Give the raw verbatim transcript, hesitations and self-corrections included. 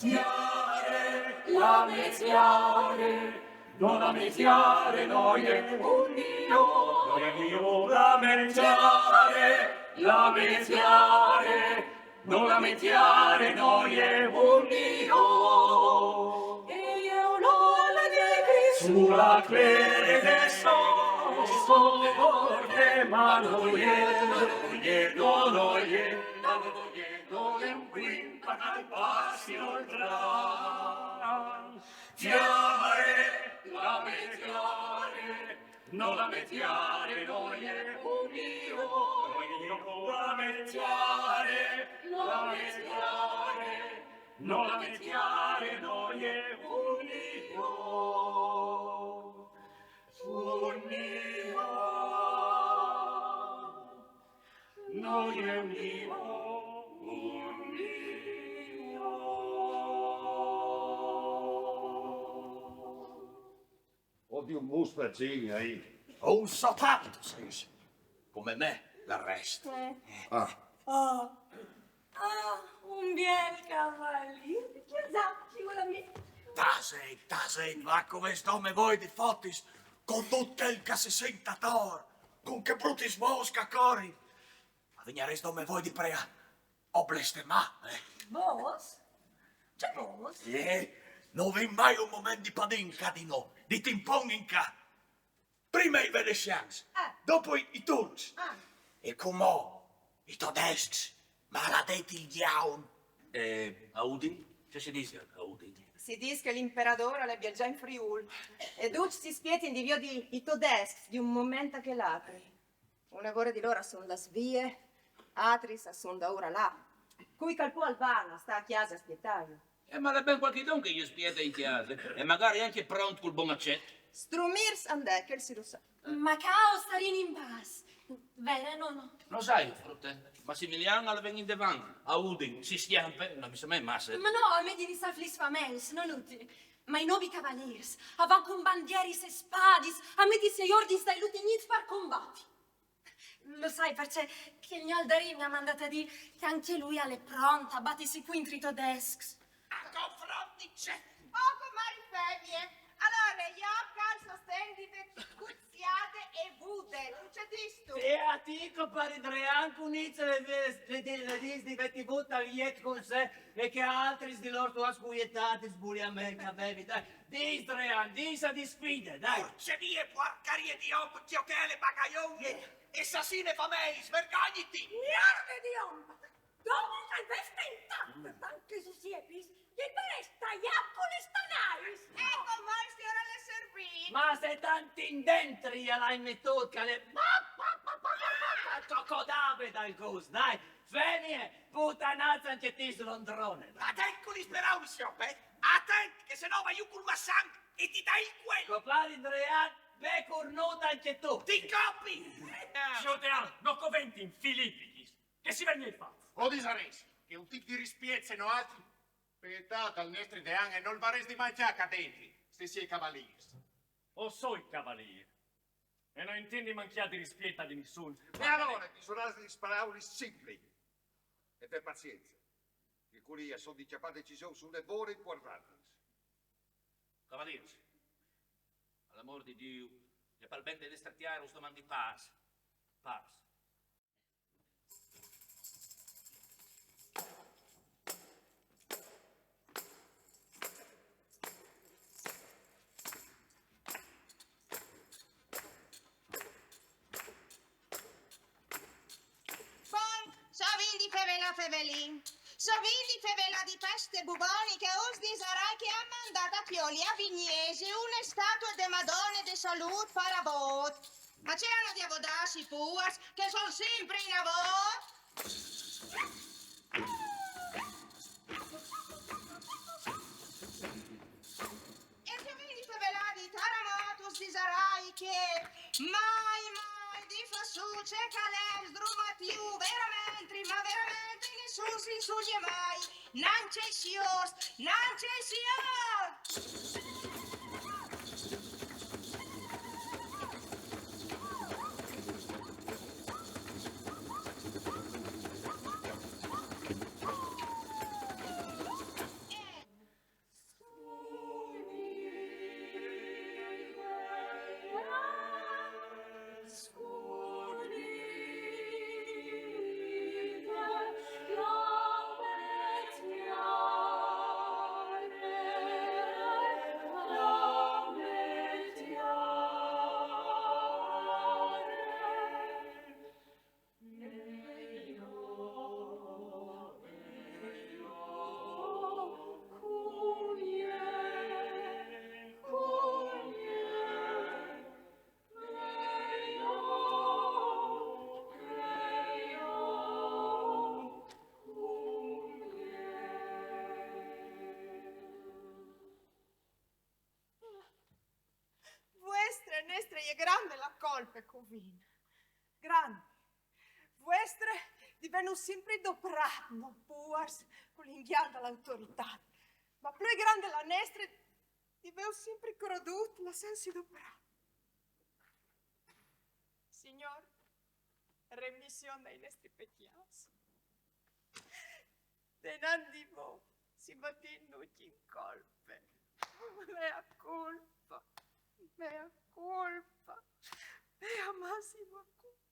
Tiare, la me tiare, no la me tiare, no je un dio, no je un dio, la me tiare, la me tiare, no la me tiare, no je un dio. E io non la devi sulla crede so, so, ma no je, no je, no je, no je, no je un quinta che passi oltre. Tiare, la me tiare, no la me tiare, no je un dio, no je un dio, la me tiare, la me tiare, no la me tiare, no je un dio, un dio, no je un dio, un dio. Oddio, un muspercin, eh. Un sotanto, sì, sì. Come me, del resto. Eh. Ah. Oh. Ah, un biel cavalier. Che già, figurami. Taset, taset, ma come sto me voi di fotis, con tutto il che si senta ator, con che brutis vos che a corin. Ma vegnarest dome voi di preà o blestemà, eh? Vos? Ce vos? Eh, no vin mai un moment di padin ca di no, di timpon in ca. Prima i venesians, eh, dopo i, i turcs. Ah. E cumò i todescs, maladet il diaul. E a Udin? Ce si dis a Udin? Si dis che l'imperador al è bielgià in Friul. E ducj si spietin di viodi i todescs di un moment a chel altri. Une vore di lôr a son las vie, atris a son daûr là. Cui che al pò al va, no sta a cjase a spietâju. Eh, ma al è ben cualchidun che ju spiete in cjase, e magari ancje pront cul bon acet. Strumirs and è, chel si lu sa. Ma ca o starìn in pâs, vere, nono? Lu sai, frute, Massimilian al ven indevant, a Udin, si scjampe, no mi somee masse. Ma no, a me di rissâ flis fameis, no nutil. Ma i novi cavalîrs a van cun bandieris e spadis a metisi ai ordins dai lutignits par combati. Lu sai parcè? Che il gno aldarin mi à mandât a dî che ancje lui al è pront a batisi cuintri i todescs. A confront di ce? Oh, comari Femie! Alore, jo ca al sosten di vê cuziade e vude, lu cjatistu? E a ti, compari Drean, cun Itzel e le, le, le dîs di vêti vût al jet cun se e che altris di lôr duas cuietatis, buliamee, ca bevi, dai. Dîs, Drean, dîs a disfide, dai. Porcje vie, puarcarie di om, cjocjele, bagaion e, e sassine fameis, svergogniti! Mierde di om! Dopo che al vês tentat, tant che si siepis, di vês taiât cu lis tanais. Eco, ma il siôr al è servit. Ma se tant indentri al ai metût, che al è, ma, ma, ma, cocodave dal gust, dai. Femie, putanats ancje ti sul londron. Atent cu lis peraulis, siôr, eh? Atent, che se no o vai jù cul massanc e ti tai il cuel. Compari Drean, be curnut ancje tu. Ti copi! Siôr Drean, no coventin filipichis, che si vegni fats. O disarès che un tip di rispiet, se no altri, pietât dal nestri Dean, e nol varès di mancjâ ca dentri, se si è cavalîrs. O soi cavalîr. E no intendi mancjâ di rispiet a di nissun. E alore, ti surâs lis peraulis simpli. E te pazience, che culì a son di cjapâ decisions une vore impuartantis. Cavalîrs, al amôr di Diu e pal ben de nestre tiare us domandi pâs. Pâs. Bon, se o vin di fevelâ, fevelìn. Se o vin di fevelâ di peste buboniche, us disarai che a àn mandât a Pioli, a Vignesie, une statue de Madone de Salût par a vot. Ma ce àn di avodâsi i puars, che a son simpri in a vot? E se o vin di fevelâ di taramot, us disarai che mai, mai di fâ sù ce che al è sdrumat jù, verementri, ma verementri nissun si insulie mai. Nancje i siôrs, nancje i siôrs! E grande la colpe che o vin. Grande. Vuestre di vê nus simpri doprât, no puars, cul inghian da la autoritât. Ma plui grande la nestre, di vê simpri crodût lassantsi doprâ. Signôr, remission dai nestris pecjâts. Denant di vô si batin ducj in colpe. Mea culpa, mea culpa, mea massima culpa.